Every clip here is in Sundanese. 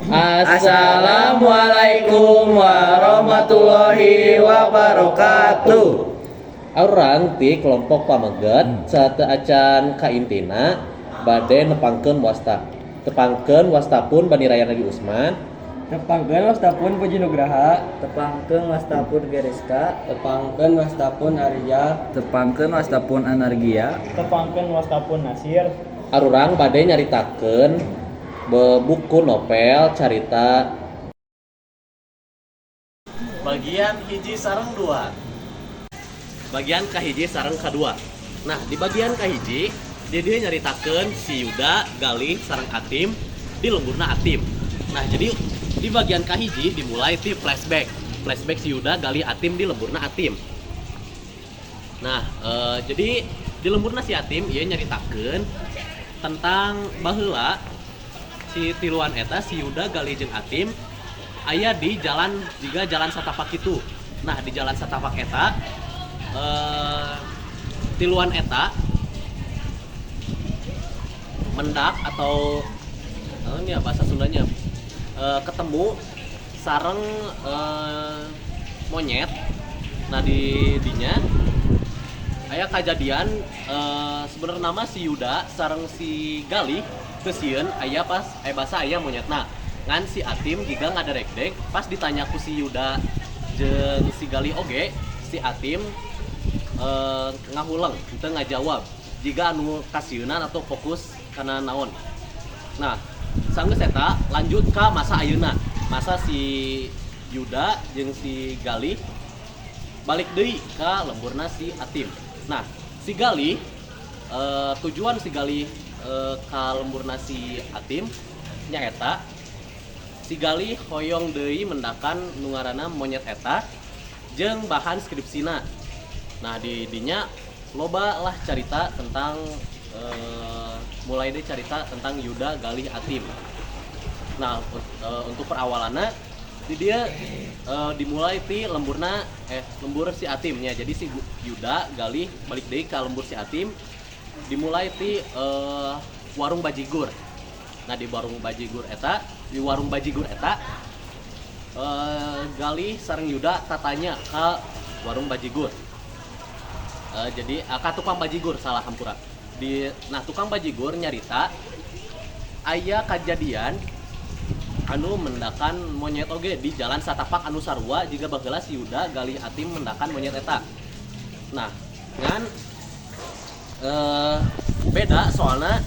Assalamualaikum warahmatullahi wabarakatuh. Urang ti kelompok pameget sateuacan kaintina bade nepangkeun wasta. Tepangkeun wastapun Bani Raya Nabi Usman. Tepangkeun wastapun Puji Nugraha. Tepangkeun wastapun Geriska. Tepangkeun wastapun Arya. Tepangkeun wastapun Anargia. Tepangkeun wastapun Nasir. Arurang bade nyaritakeun buku novel carita bagian hiji sareng dua, bagian kahiji sareng kadua. Nah, di bagian kahiji dia nyaritakeun si Yuda, Galih sareng Atim di lemburna Atim. Nah, jadi di bagian kahiji dimulai ti flashback flashback si Yuda, Galih, Atim di lemburna Atim. Nah, jadi di lemburna si Atim ieu nyaritakeun tentang baheula si tiluan eta, si Yuda, Galih jeung Atim, aya di jalan juga jalan satapak itu. Nah, di jalan satapak eta tiluan eta mendak atau ini ya bahasa Sundanya, ketemu sareng monyet. Nah, di dinya aya kejadian, sebenarnya nama si Yuda sareng si Galih kesieun aya pas bahasa aya monyetna, ngan si Atim jiga ngaderek-dek. Pas ditanya ku si Yuda jeung si Galih oge, si Atim ngahuleng, teu ngajawab jiga anu kasieunan atau fokus kana naon. Nah, sanggeus eta lanjut ka masa ayeuna, masa si Yuda jeung si Galih balik deui ka lemburna si Atim. Nah, si Galih, tujuan si Galih ka lemburna si Atim nyaeta si Galih hoyong deui mendakan nu ngaranna monyet eta jeung bahan skripsina. Nah, di dinya loba lah carita tentang mulai deh carita tentang Yuda, Galih, Atim. Nah, untuk perawalannya di dia dimulai ti lemburna lembur si Atimnya. Jadi si Yuda, Galih balik deui ka lembur si Atim dimulai ti warung bajigur. Nah, di warung bajigur eta Galih sareng Yuda tatanya ke warung bajigur. Jadi ka tukang bajigur, salah, hampura. Di nah, tukang bajigur nyarita aya kejadian anu mendakan monyet oge di jalan satapak anu sarua jiga baheula si Yuda, Galih, Atim mendakan monyet eta. Nah, ngan beda soalnya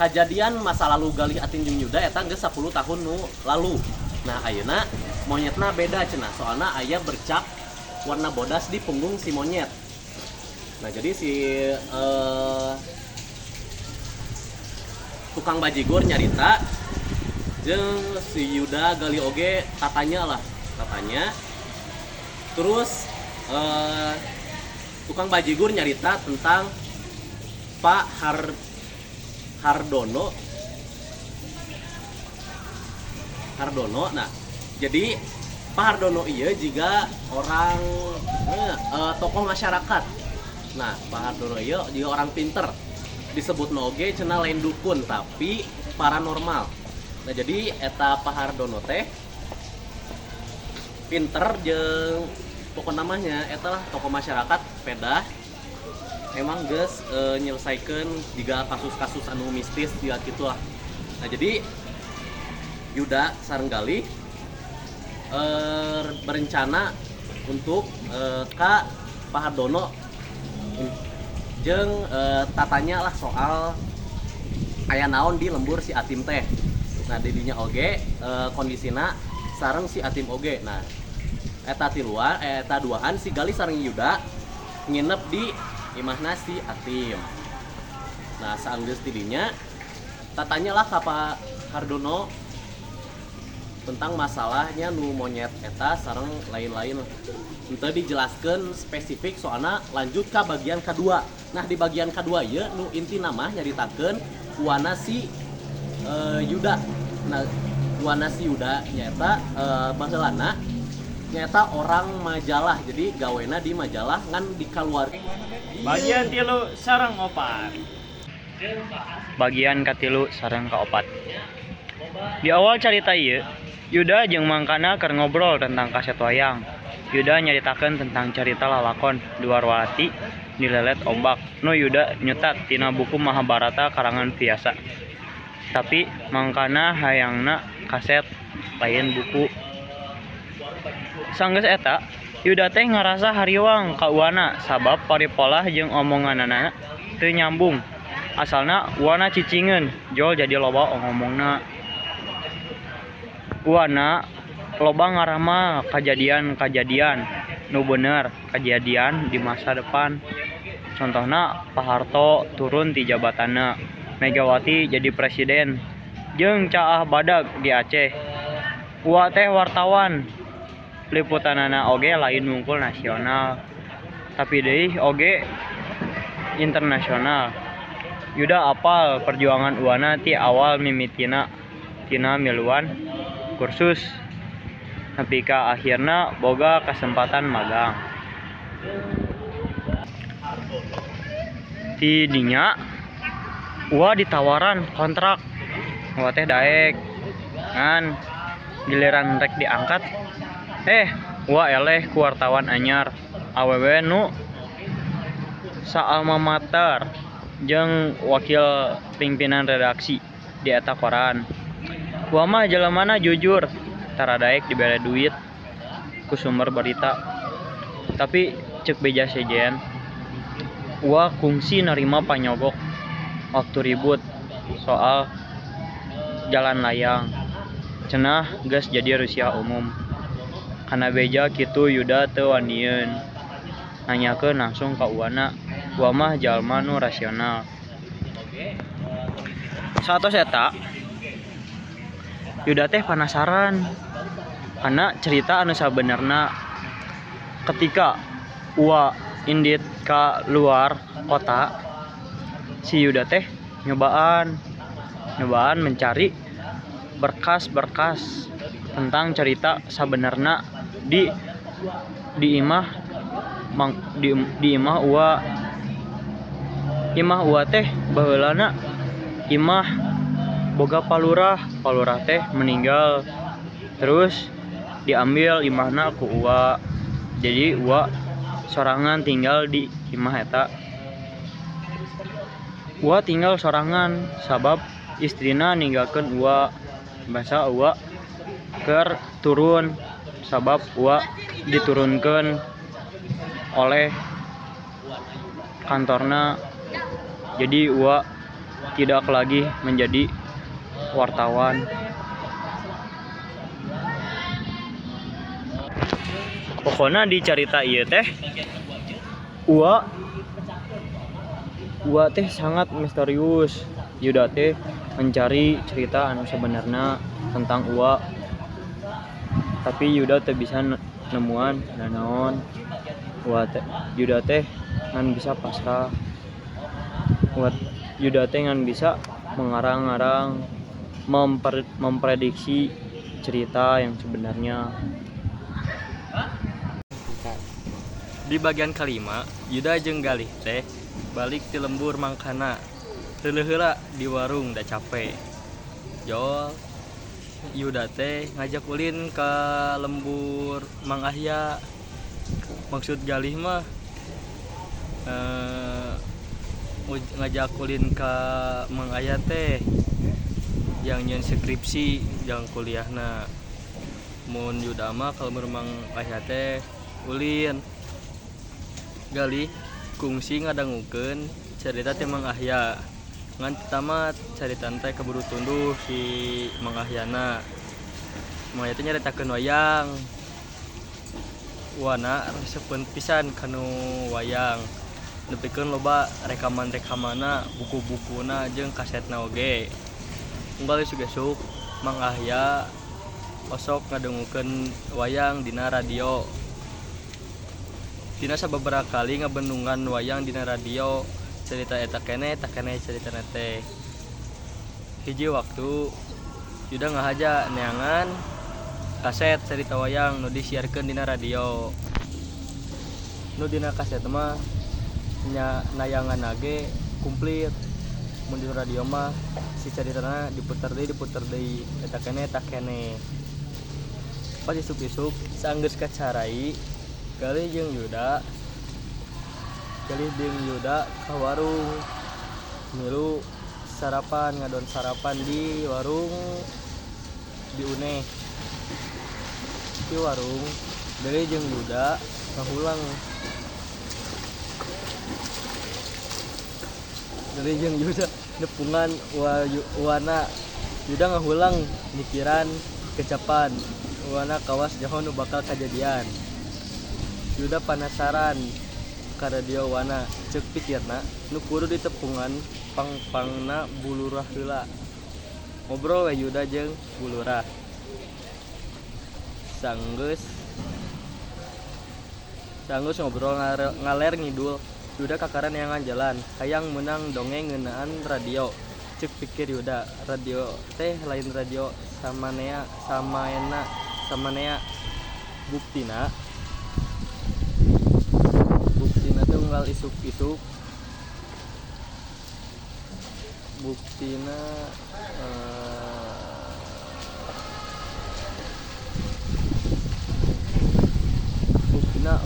kejadian masa lalu Galih, Atim jeung Yuda eta geus 10 tahun nu lalu. Nah, ayeuna monyetna beda cenah, soalnya aya bercak warna bodas di punggung si monyet. Nah, jadi si tukang bajigur nyarita jeung si Yuda, Galih oge tatanya lah, tatanya. Terus tukang bajigur nyarita tentang Pak Hardono. Hardono. Nah, jadi Pak Hardono iya juga orang tokoh masyarakat. Nah, Pak Hardono iya juga orang pinter. Disebut oge cenah lain dukun tapi paranormal. Nah, jadi eta Pak Hardono teh pinter jeung pokok namanya eta lah tokoh masyarakat pedah emang geus nyelesaikan jiga kasus-kasus anu mistis jiga gitu lah. Nah, jadi Yuda sareng Galih berencana untuk ka Pak Hardono jeung tatanya lah soal aya naon di lembur si Atim teh. Nah, didinya oge kondisina sareng si Atim oge. Nah, eta tiluan eta duaan si Galih sareng Yuda nginep di imahna si Atim. Nah, saanggeus tidinya tatanya lah ka Pak Hardono tentang masalahnya nu monyet eta sareng lain-lain. Henteu dijelaskan spesifik soalnya lanjut ke bagian kedua. Nah, di bagian kedua ieu nu inti nama nyaritakeun wana si Yuda. Nah, wana si Yuda nyaeta baheulana nyaeta orang majalah, jadi gawena di majalah ngan dikaluar. Bagian tilu sareng opat. Bagian katilu sareng kaopat. Di awal carita ieu, Yuda jeung Mangkana keur ngobrol tentang kaset wayang. Yuda nyaritakeun tentang carita lalakon Dwarawati dilelet ombak nu Yuda nyutat tina buku Mahabharata karangan Vyasa. Tapi Mangkana hayangna kaset lain buku. Sanggeus eta, Yuda teh ngarasa hariwang ka uwana sabab paripolah jeung omonganana teu nyambung. Asalna uwana cicingeun, jol jadi loba ngomongna. Uwana loba ngaramal kajadian-kajadian nu bener kajadian di masa depan. Contohna Pak Harto turun ti jabatanna, Megawati jadi presiden, jeung caah badag di Aceh. Uwa teh wartawan, liputanana oge lain wungkul nasional, tapi deui oge internasional. Yuda apal perjuangan uwana ti awal mimitina tina miluan kursus nepi ka akhirna boga kasempatan magang. Ti dinya Uwa ditawaran kontrak, Uwa teh daek ngan giliran rek diangkat, Uwa eleh ku wartawan anyar awewe nu saalmamater jeung wakil pimpinan redaksi di eta koran. Uwa mah jelemana jujur, tara daek dibere duit ku sumber berita. Tapi ceuk beja sejen, Uwa kungsi narima panyogok waktu ribut soal jalan layang. Cenah geus jadi rahasia umum. Kana beja kitu Yuda teu wanieun nanyakeun langsung ka uwana. Uwa mah jalma nu rasional. Saatos eta, Yuda teh panasaran kana cerita anu sabenerna. Ketika Uwa indit ka luar kota, si Yuda teh nyobaan mencari berkas-berkas tentang cerita sabenerna di imah mang, di imah Uwa. Imah Uwa teh baheulana imah boga palurah, palurah teh meninggal, terus diambil imahna ku Uwa. Jadi Uwa sorangan tinggal di imah eta. Uwa tinggal sorangan sabab istrina ninggalkeun Uwa. Basa Uwa keur turun sabab Uwa diturunkeun oleh kantorna. Jadi Uwa tidak lagi menjadi wartawan. Pokona di carita ieu teh Uwa teh sangat misterius. Yuda teh mencari cerita anu sebenarnya tentang Uwa, tapi Yuda teh bisa nemuan nanaon. Uwa teh Yuda teh ngan bisa pasrah. Uwa Yuda teh ngan bisa mengarang-arang, memprediksi cerita yang sebenarnya. Di bagian kelima, Yuda jeung Galih teh balik ti lembur mangkana. Reuleuh heula di warung da capek. Jol Yuda teh ngajak ulin ka lembur Mang Ahya. Maksud Galih mah ngajak ulin ka Mang Ahya teh yang nyeun skripsi jang kuliahna. Mun Yuda mah ka lembur Mang Ahya teh ulin. Galih kungsi ngadangukeun carita teh Mang Ahya. Ngan tamat carita teh keburu tunduh si Mang Ahyana. Mang Ahya teh nyaritakeun wayang. Wana resepeun pisan kanu wayang. Nepikeun loba rekaman-rekamana, buku-bukuna jeung kasetna oge. Unggal isuk-isuk Mang Ahya osok ngadangukeun wayang dina radio. Dina sababaraha kali ngabendungan wayang dina radio, cerita eta keneh eta keneh caritana teh. Hiji waktu Yuda ngahaja neangan kaset cerita wayang nu disiarkeun dina radio. Nu dina kaset mah nya nayangan ge komplit. Mun di radio mah si caritana diputer deui eta keneh eta keneh. Pas isuk-isuk saenggeus kacarai Galih jeung Yuda ka warung milu sarapan ngadon sarapan di warung di Uneh. Di warung Galih jeung Yuda ngahulang. Galih jeung Yuda nepungan wana. Yuda ngahulang mikiran kecapan wana kawas jaho nu bakal kajadian. Yuda panasaran ka radio wana, ceuk pikirna nu kudu ditepungan pang-pangna bulurah heula. Ngobrol we Yuda jeung bulurah. Sanggeus ngobrol ngaler ngidul, Yuda kakaran neangan jalan, hayang meunang dongeng ngeunaan radio. Ceuk pikir Yuda, radio teh lain radio samanea. Buktina teh unggal isuk-isuk. Buktina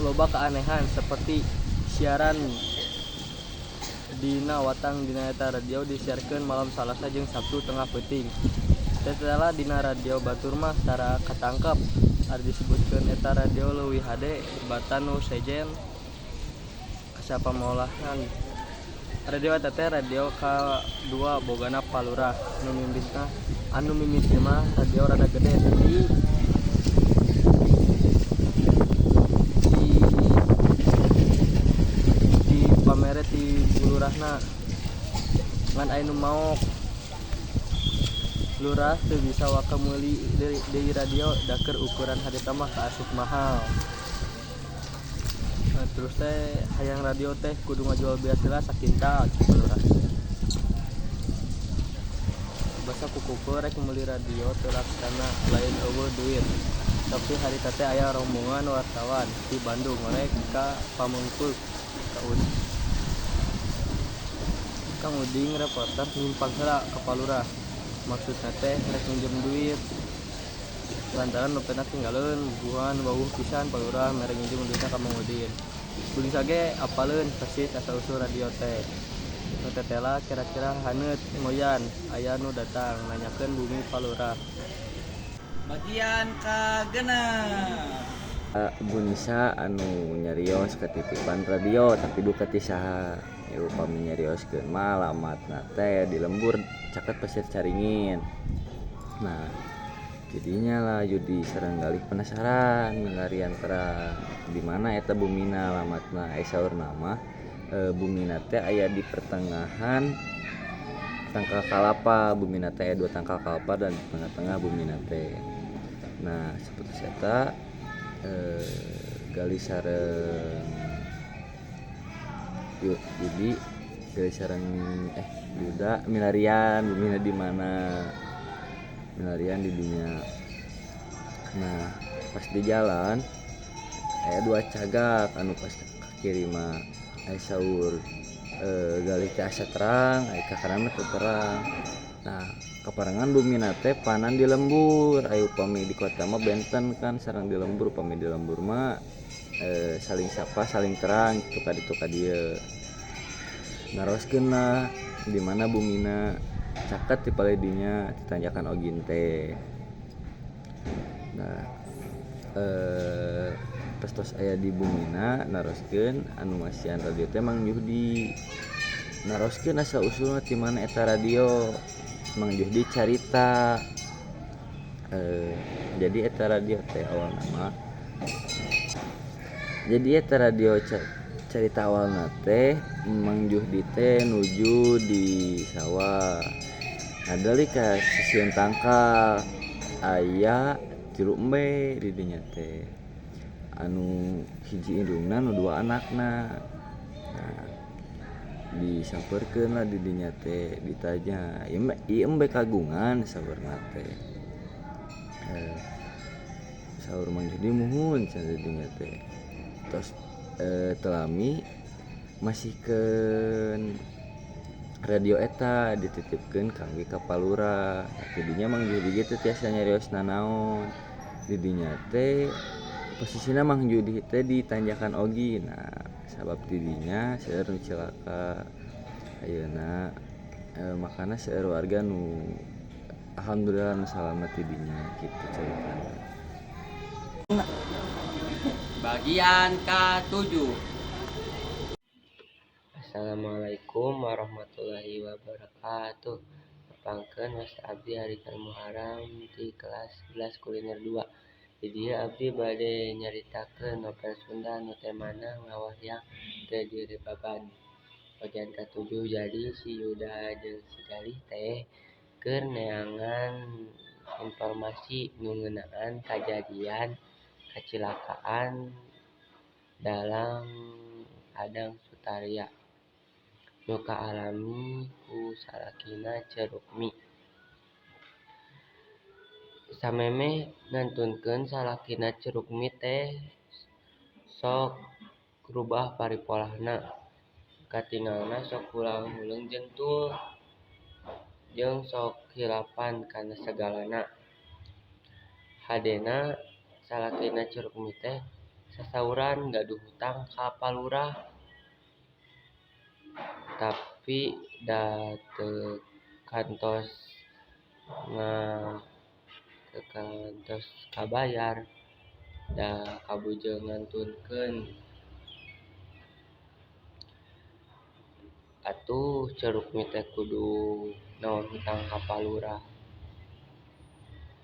loba keanehan seperti siaran dina watang dina eta radio disiarkeun malam Salasa jeung Sabtu tengah peuting. Tetela dina radio batur mah tara katangkep. Ari disebutkeun eta radio leuwih hade batan nu sejen kasapa maolahan. Radio eta teh radio ka-2 bogana palurah nu mimitina anu mimiti mah radio rada gede tapi di pamere ti bulurahna ngan aya nu maok. Lurah teu bisa waka meuli deui radio da keur ukuran harita mah kaasup mahal. Nah, terus teh hayang radio teh kudu ngajual beas heula sakintal cek lurah. Basa kukukur rek meuli radio teu laksana lain eueuh duit. Tapi harita teh aya rombongan wartawan di Bandung rek ka Pamengpeuk ka Kang Uding reporter nyimpang heula ka palurah. Maksudna teh rek minjem duit. Lantaran dompetna tinggaleun bubuhan wawuh pisan palurah mere nginjem duitna ka Mang Udin. Bulisa ge apaleun persis asal usul radio teh. Nu tetela kira-kira haneut ngoyan aya nu datang nanyakeun bumi palurah. Bagian kagenep. Bu Nisa anu nyarios ketitipan radio tapi duka ti saha. Ya upami nyarioskeun mah alamatna teh di lembur caket Pasir Caringin. Nah, jadinya lah Yudi sareng Galih penasaran milarian terang di mana eta bumina alamatna. Saurna mah bumina teh aya di pertengahan tangkal kalapa. Bumina teh aya 2 tangkal kalapa dan di tengah-tengah bumina teh. Nah, seperti eta Galih sareng Yudi, Galih sareng Yuda milarian bumina di mana, milarian di dinya. Nah, pas di jalan aya 2 cagak anu pas ka kiri mah aya saur Galih teh asa terang, aya ka kanan mah teu terang. Nah, kaparengan bumina teh panan di lembur. Aya upami di kota mah benten kan sareng di lembur. Upami di lembur mah saling sapa saling terang kitu ka ditu ka dieu. Naroskeun lah di mana bumina caket di paledinya ditanjakan ogin teh. Nah, tos tos aya di bumina naroskeun anu masihan radio teh Mang Juhdi. Naroskeun asal usulna ti mana eta radio. Mang Juhdi carita jadi eta radio teh awalna mah. Jadi eta radio carita awalna teh Mang Juhdi teh nuju di sawah. Ngadeli ka sisieun tangkal aya 3 embe di dinya teh. Anu hiji indungna nu 2 anakna. Nah, disampeurkeun lah di dinya teh ditanya, "Ieu embe kagungan?" saurna teh. Saur Mang Juhdi muhun cenah di dinya teh. Tos telami masihkeun Radio eta dititipkeun kangge ka Pak Lurah. Tidinya Mang Juhdi ge teu tiasa nyarios nanaon. Di dinya teh posisina Mang Juhdi teh di tanjakan ogi. Nah, sabab tidinya seueur nu cilaka ayeuna makana seueur warga nu alhamdulillah nu salamet tidinya kitu caritana. Bagian ke-7. Assalamualaikum warahmatullahi wabarakatuh. Tepangkeun wasta abdi Harisal Muharam ti kelas 11 kuliner 2. Di dieu abdi bade nyaritakeun novel Sunda nu temana ngawahyang teu direbaban. Bagian ka-7. Jadi si Yuda jeung si Galih teh keur neangan informasi nu ngeunaan kajadian kacilakaan dalang Adang Sutarya nu kaalami ku salakina Ceu Rukmi. Samemeh ngantunkeun salakina Ceu Rukmi teh sok rubah paripolahna. Katingalna sok hulang-huleung jentul jeung sok hilapan kana sagalana. Hadena salakina Ceu Rukmi teh sasauran gaduh hutang ka Pa Lurah, tapi da teu kantos kabayar da kabujeung ngantunkeun. Atuh Ceu Rukmi teh kudu naon hutang ka Pa Lurah,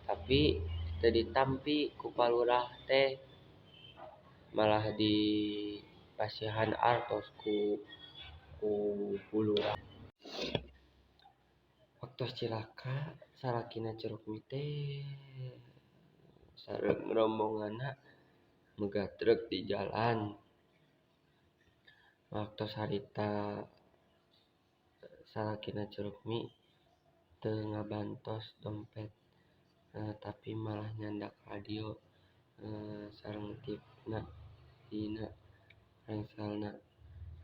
tapi teu ditampi ku Pa Lurah teh, malah dipasihan artos ku Bu Lurah. Waktos cilaka salakina Ceu Rukmi teh sareng rombonganna megat truk di jalan. Waktos harita salakina Ceu Rukmi teu ngabantos dompet, tapi malah nyandak radio sareng tipna dina rengselna.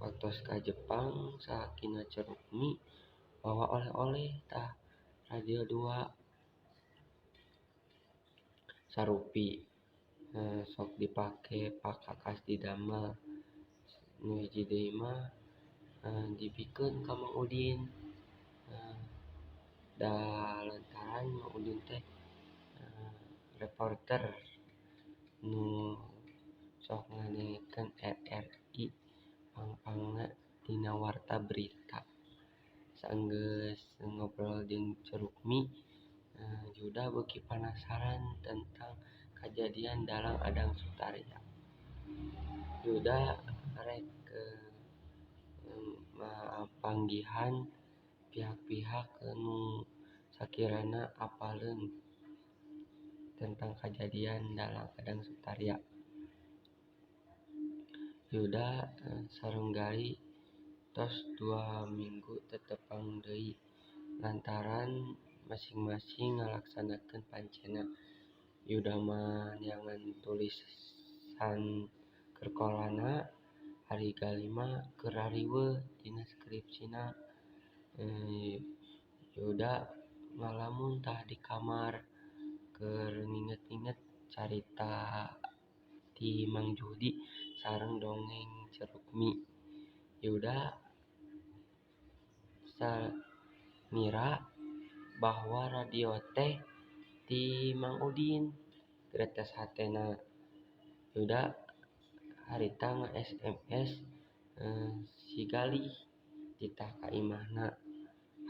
Waktos ka Jepang salakina Ceu Rukmi bawa oleh-oleh tah radio 2 sarupi, sok dipake pakakas didamel. Nu hiji deui mah dibikeun ka Mang Udin, da lantaran Mang Udin teh reporter nu sok ngadengekeun RRI pang-pangna dina warta berita. Saenggeus ngobrol jeung Ceu Rukmi, Yuda beuki panasaran tentang kajadian dalang Adang Sutarya. Yuda rek mapanggihan pihak-pihak nu sakirana apaleun tentang kajadian dalang Adang Sutarya. Yuda sareng Galih tos 2 minggu teu tepang deui lantaran masing-masing ngalaksanakeun pancena. Yuda mah neangan tulisan keur kolana, ari Galih mah keur rariweuh dina skripsina. Yuda ngalamun tah di kamar keur nginget-nginget carita ti Mang Juhdi sareng dongeng Ceu Rukmi. Yuda ngira bahwa radio teh ti Mang Udin, gretes hatena. Yuda harita nge-SMS si Galih ditah ka imahna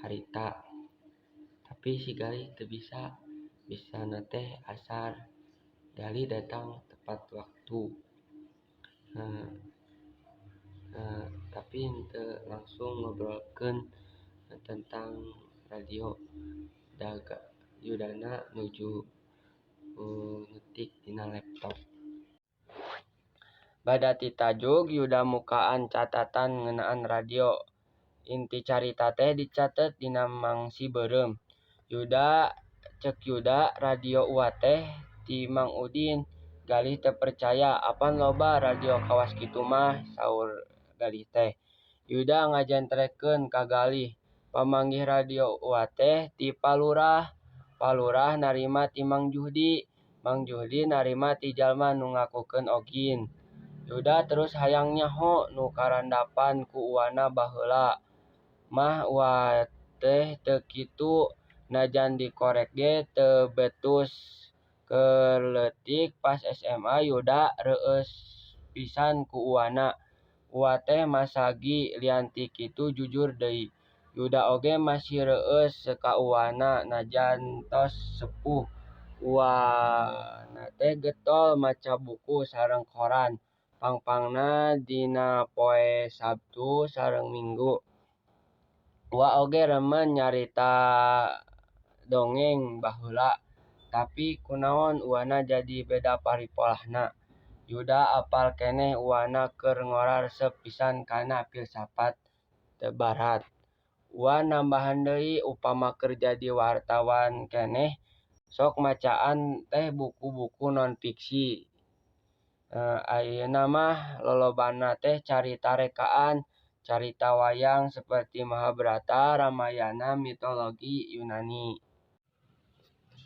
harita, tapi si Galih teu bisa, bisana teh asar. Galih datang tepat waktu, tapi henteu langsung ngobrolkeun tentang radio. Da Yudana nuju ngetik dina laptop. Bada ti tajug Yuda mukaan catatan ngeunaan radio. Inti carita teh dicatet dina mangsi beureum. Yuda cek Yuda radio Uwa teh ti Mang Udin. Galih teu percaya, apan loba radio kawas kitu mah, saur Galih teh. Yuda ngajentrekeun ka Galih. Pamanggih radio Uwa teh ti Pa Lurah, Pa Lurah narima ti Mang Juhdi, Mang Juhdi narima ti jalma nu ngakukeun ogin. Yuda terus hayang nyaho nu karandapan ku uwana baheula mah Uwa teh teu kitu najan dikorek ge teu betus. Keur leutik pas SMA Yuda reueus pisan ku uwana. Uwa teh masagi lian ti kitu jujur deui. Yuda oge masih reueus ka uwana najan tos sepuh. Uwana teh getol maca buku sareng koran pang-pangna dina poe Sabtu sareng Minggu. Uwa oge remen nyarita dongeng baheula. Tapi kunaon uwana jadi beda paripolahna. Yuda apal keneh uwana keur ngora resep pisan kana filsafat barat. Uwa nambahan deui upama keur jadi wartawan keneh sok macaan teh buku-buku non fiksi. Ayeuna mah lolobana teh carita rekaan, carita wayang seperti Mahabharata, Ramayana, mitologi Yunani.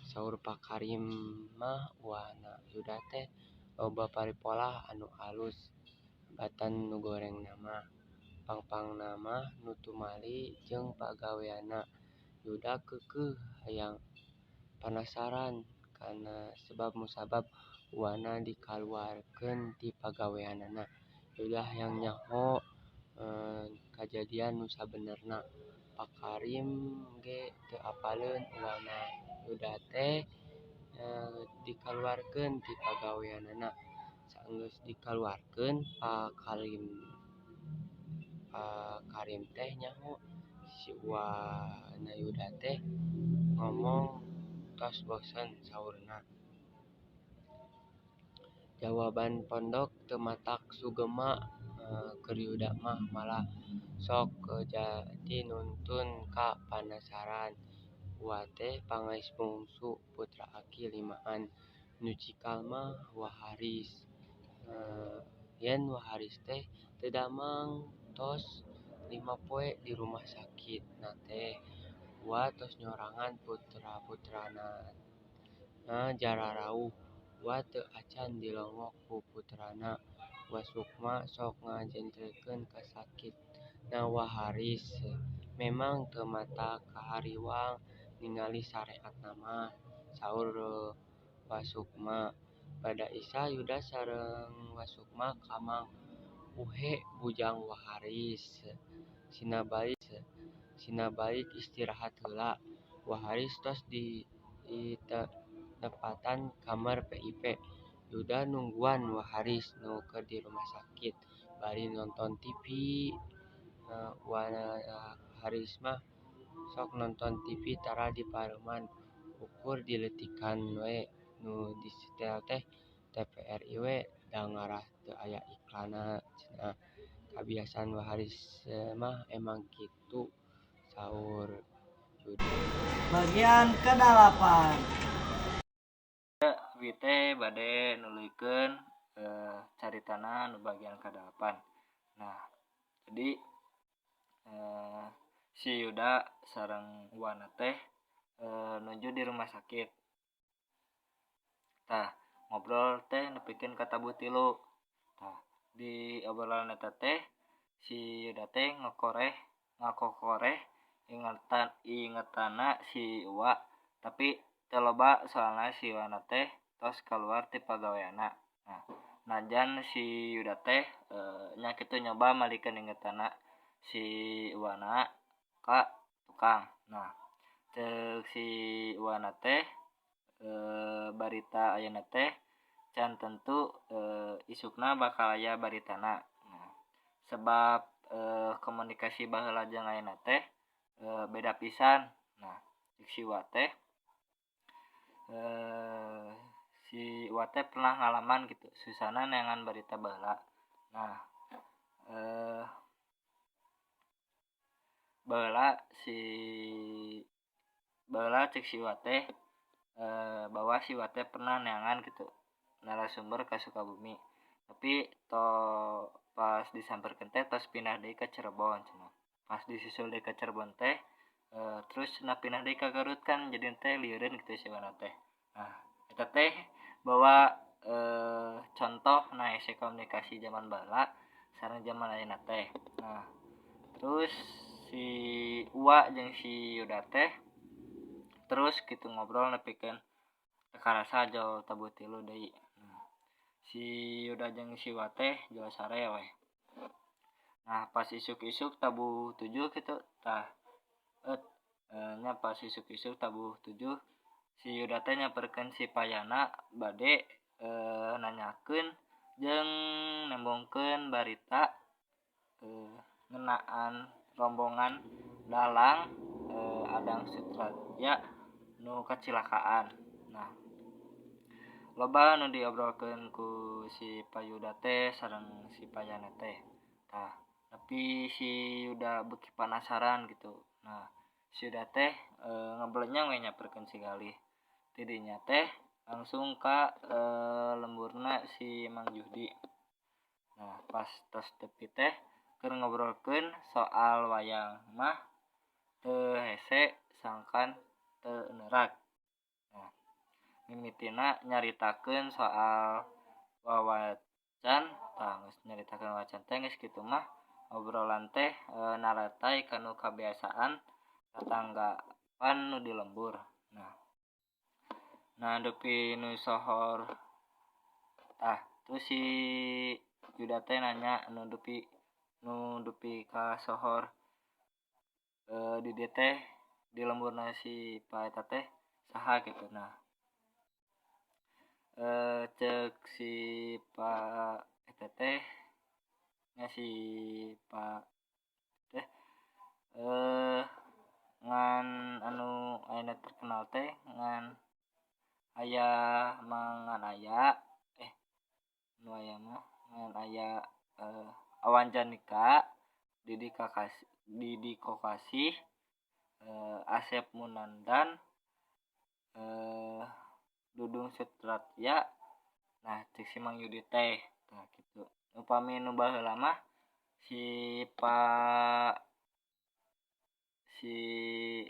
Saur Pak Karim mah uwana Yuda teh loba paripolah anu alus batan nu gorengna mah. Pang-pangna mah nu tumali jeung pagaweanna. Yuda keukeuh hayang panasaran kana sebab musabab uwana dikaluarkeun ti pagaweanana. Yuda hayang nyaho kajadian nu sabenerna. Pak Karim ge teu apaleun uwana Yuda teh dikaluarkeun ti pagaweanana. Saenggeus dikaluarkeun Pak Karim teh nyaho si uwana Yuda teh ngomong tos bosen saurna. Jawaban pondok teu matak sugema keur Yuda mah malah sok jadi nuntun ka panasaran. Uwa teh pangais bungsu putra aki limaan. Nu cikal mah Wa Haris. Yen Wa Haris teh teu damang tos 5 poe di rumah sakit na teh. Uwa tos nyorangan putra-putrana jararauh. Uwa teu acan dilongok ku putrana. Wa Sukma sok ngajentrekeun kasakitna Wa Haris. Memang teu matak kahariwang ningali sareatna mah, saur Wa Sukma. Bada Isya Yuda sareng Wa Sukma ka Mang Uhe bujang Wa Haris. Sina balik istirahat heula. Wa Haris tos ditepatan kamar VIP. Yuda nungguan Wa Haris nu keur di rumah sakit bari nonton TV. Wa Haris mah sok nonton TV tara dipareuman ukur dileutikan we nu disetel teh TVRI we da ngarah teu aya iklanna cenah. Kabiasaan Wa Haris mah emang kitu saur Yuda. Bagian ke-8. Abi teh bade nuluykeun caritana nu bagian ke-8. Nah, jadi si Yuda sareng Uwana teh nuju di rumah sakit. Tah, ngobrol teh nepikeun ka tabuh tilu. Tah, di obrolan eta teh si Yuda teh ngakokoreh ingetana si Uwa, tapi teu loba soalna si Uwana teh tos kaluar ti pagaweanna. Nah, najan si Yuda teh nya kitu nyoba malikeun ingetana si Uwana ka tukang. Nah, ceuk si Uwana teh barita ayeuna teh can tentu isukna bakal aya baritana. Nah, sebab komunikasi baheula jeung ayeuna teh beda pisan. Nah, ceuk si Uwa teh si Uwa teh pernah ngalaman gitu susahna neangan barita baheula. Nah, baheula ceuk si Uwa teh bahwa si Uwa teh pernah neangan gitu narasumber ka Sukabumi, tapi to pas disamperkeun teh tos pindah deui ka Cirebon cenah. Pas disusul deui ka Cirebon teh Terus cenah pindah deui ka Garut kan jadi teh lieureun gitu si Wana teh. Nah, eta teh bahwa contoh nah hese komunikasi zaman baheula sareng zaman ayeuna teh. Nah, terus si Uwa jeung si Yuda teh terus gitu ngobrol nepikeun teu karasa jol tabuh tilu deui. Nah, si Yuda jeung si Uwa teh jol sare we. Nah, pas isuk-isuk tabuh 7 gitu tah nya pas isuk-isuk tabuh 7 si Yuda teh nyamperkeun si Payana bade nanyakeun jeung nembongkeun barita ngeunaan rombongan dalang Adang Sutratya nu kacilakaan. Nah, loba nu diobrolkeun ku si Payuda teh sareng si Payana teh. Tah, tapi si Yuda beuki penasaran gitu. Nah, si Yuda teh ngebelenyang we nyamperkeun si Galih. Tidinya teh langsung ka lemburna si Mang Juhdi. Nah, pas tos tepi teh keur ngobrolkeun soal wayang mah teu hese sangkan teu neurak. Nah, mimitina nyaritakeun soal wawacan, tah geus nyaritakeun wawacan teh geus kitu mah obrolan teh naratai kanu kabiasaan tatanggapan nu di lembur. Nah, dupi nu sohor tah terus si Yuda teh nanya nu dupi ka sohor di dieu teh di lemburna si pa eta teh saha gitu. Nah, cek si pa eta teh nya si pa teh ngan anu ayeuna terkenal teh ngan aya mangan aya nu aya mah ngan aya Awan Janika, Didi Kokasih, Asep Munandan, Dudung Sutratya. Nah, cek si Mang Yudi teh tah kitu. Upami nu baheula mah si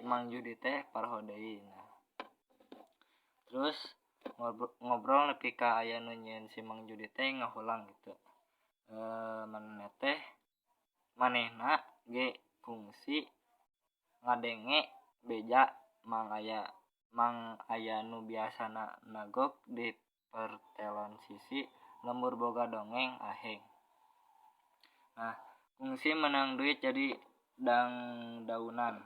Mang Yudi teh parho deui. Nah, terus ngobrol nepi ka aya nu nyieun si Mang Yudi teh ngahulang gitu. Manehna teh manehna ge kungsi ngadenge beja mang aya nu biasana nagok di pertelon sisi lembur boga dongeng aheng. Nah, kungsi menang duit jadi dangdaunan.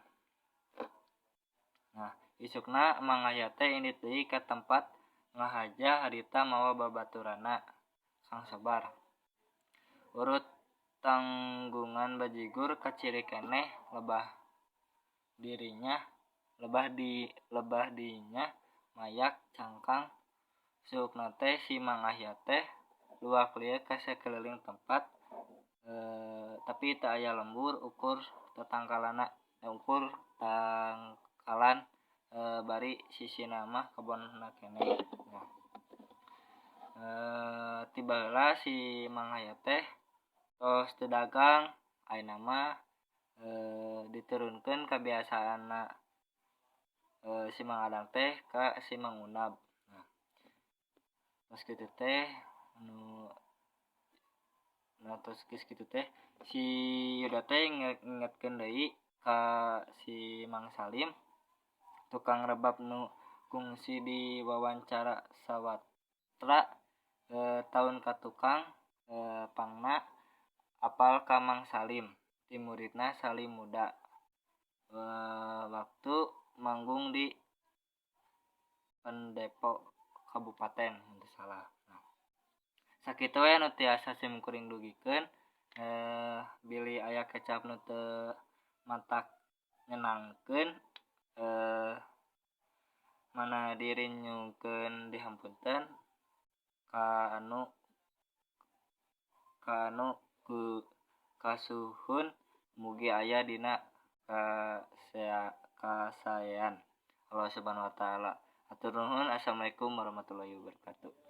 Nah, isukna Mang Aya teh indit deui ka tempat ngahaja harita mawa babaturanna Kang Sobar. Urut tanggungan bajigur kaciri keneh lebah dinya mayak cangkang suukna teh si Mang Ahya teh luak lieu ka sakeliling tempat tapi teu aya lembur ukur tatangkalana ukur tangkalan bari sisina mah kebonna keneh. Nah, ti baheula si Mang Ahya teh tos teu dagang ayeuna mah diturunkeun kabiasaanna si Mang Adang teh ka si Mang Unab. Nah, tos kitu teh anu nah tos geus kitu teh si Yuda teh ngingetkeun deui ka si Mang Salim tukang rebab nu kungsi di wawancara sawatra taun ka tukang pangna apal ka Mang Salim ti muridna Salim muda waktu manggung di Pendepo Kabupaten mun teu salah. Nah, sakitu we nu tiasa sim kuring dugikeun bilih aya kecap nu teu matak nyenangkeun mana dirinyukeun dihampunten ka anu ku kasuhun mugi aya dina kasaean Allah Subhanahu wa taala. Hatur nuhun. Assalamualaikum warahmatullahi wabarakatuh.